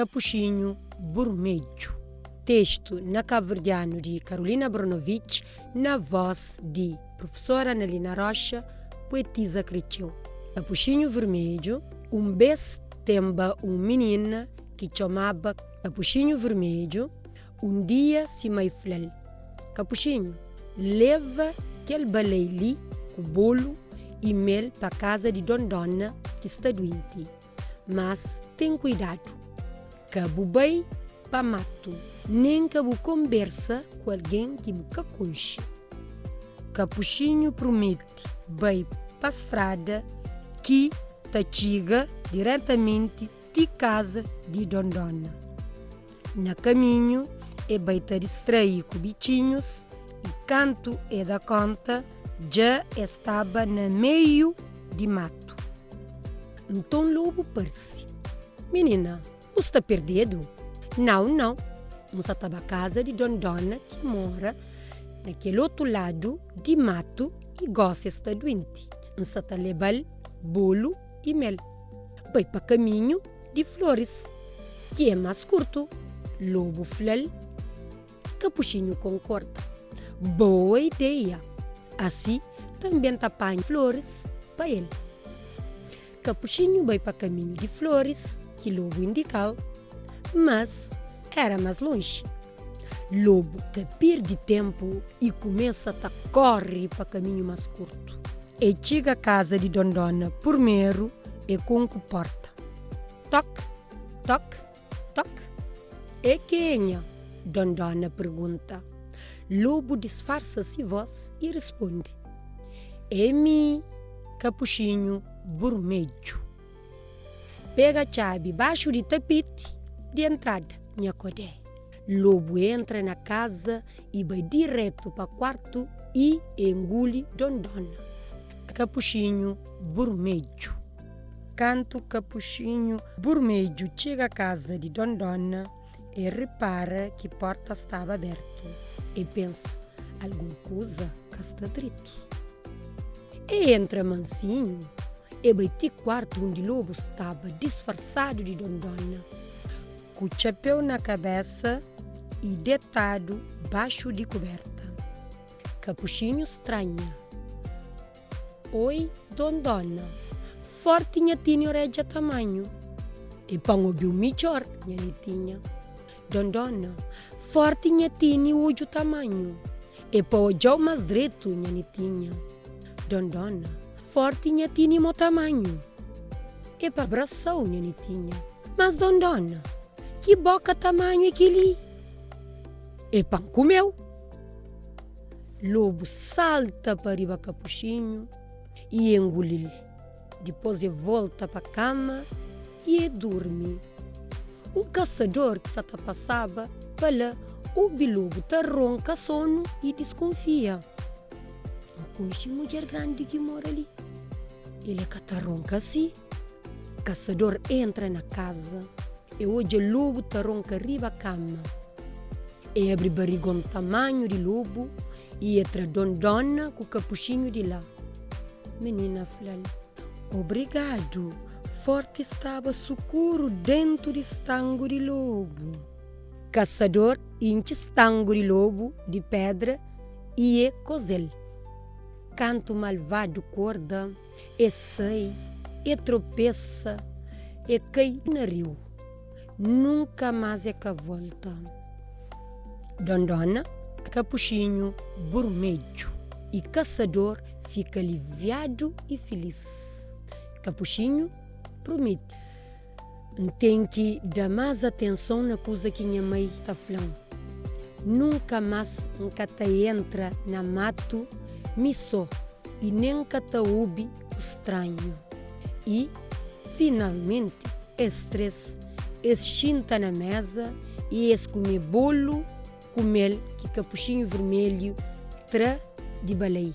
Kapuxinhu Burmedju. Testu na kabuverdianu di Carolina Abranovich na vós di Professora Analina Rocha, Poetisa Kretxeu. Kapuxinhu Vermedju Un bês tenba un minina ki txomaba Kapuxinhu Vermedju. Un dia si mai fla-l, Kapuxinhu, leva kel balei li ku bolu i mel pa kaza di Dondona ki sta duenti. Mas ten kuidadu, ka bu bai pa matu, nen ka bu konbersa ku algen ki bu ka konxe. Kapuxinhu prumete bai pa strada ki ta txiga diretamenti ti kaza di Dondona. Na kaminhu, e bai ta distrai ku bitxinhus i kantu e da konta, dja e staba na meiu di matu. Nton lobu parse. Minina, bu sta perdedu? Nau, nau, N sa ta ba kaza di Dondona ki mora na kel otu ladu di matu i gosi e sta duenti. N sa ta leba-l bolu i mel. Bai pa kaminhu di floris, ki é más kurtu, Lobu fla-l. Kapuxinhu konkorda. Boa ideia! Asi tanbê N ta panha floris pa el. Kapuxinhu bai pa kaminhu di floris ki Lobu indika-l, mas éra más lonji. Lobu ka perde ténpu i kumesa ta kóre pa kaminhu más kurtu. E txiga kaza di Dondona purmeru e konku porta. Tok, tok, tok. É kenha? Dondona pergunta. Lobu disfarsa si vos i risponde, É mi, Kapuxinhu Burmedju. Pega txabi baxu di tapeti di entrada, nha kodé. Lobu entra na kaza i bai diretu pa kuartu i e nguli Dondona. Kapuxinhu Burmedju. Kantu Kapuxinhu Burmedju txiga kaza di Dondona, e ripara ki porta staba abertu. E pensa, Algun kuza ka sta dretu. E entra mansinhu, e bai ti kuartu undi lobu staba disfarsadu di Dondona. Ku txapéu na kabésa i detadu baxu di kubérta. Kapuxinhu stranha. Oi, Dondona, fórti nha tini orédja tamanhu. E pa N obi-u midjór, nha netinha. Dondona, fórti nha tini odju tamanhu. E pa odja-u más dretu, nha netinha. Dondona, fórti nha tini mô tamanhu. E pa brasa-u, nha netinha. Mas Dondona, ki bóka tamanhu é kel-li? E pa N kume-u! Lobu salta pa riba Kapuxinhu i e nguli-l. Dipôs e volta pa kama i e durmi. Un kasador ki sa ta pasaba pa la obi lobu ta ronka sonu i diskunfia. N konxe mudjer grandi ki mora li. El e ka ta ronka si. Kasador entra na kaza, e odja lobu ta ronka riba kama. E abri barigon tamanhu di lobu i e tra Dondona ku Kapuxinhu di la. Minina fla-l, Obrigadu, forti staba sukuru dentu di stangu di lobu. Kasador intxi stangu di lobu di pedra i e koze-l. Kantu malvadu korda, e sai, e tropesa, e kai na riu. Nunka más e ka volta. Dondona, Kapuxinhu Burmedju i Kasador fika aliviadu i filis. Kapuxinhu prumiti, N ten ki da más atenson na kuza ki nha mai ta fla-m. Nunka más N ka ta entra na matu mi sô i nen N ka ta obi ku stranhu. I, finalmenti, es 3, es xinta na méza i es kume bolu ku mel ki Kapuxinhu Vermelhu tra di balei.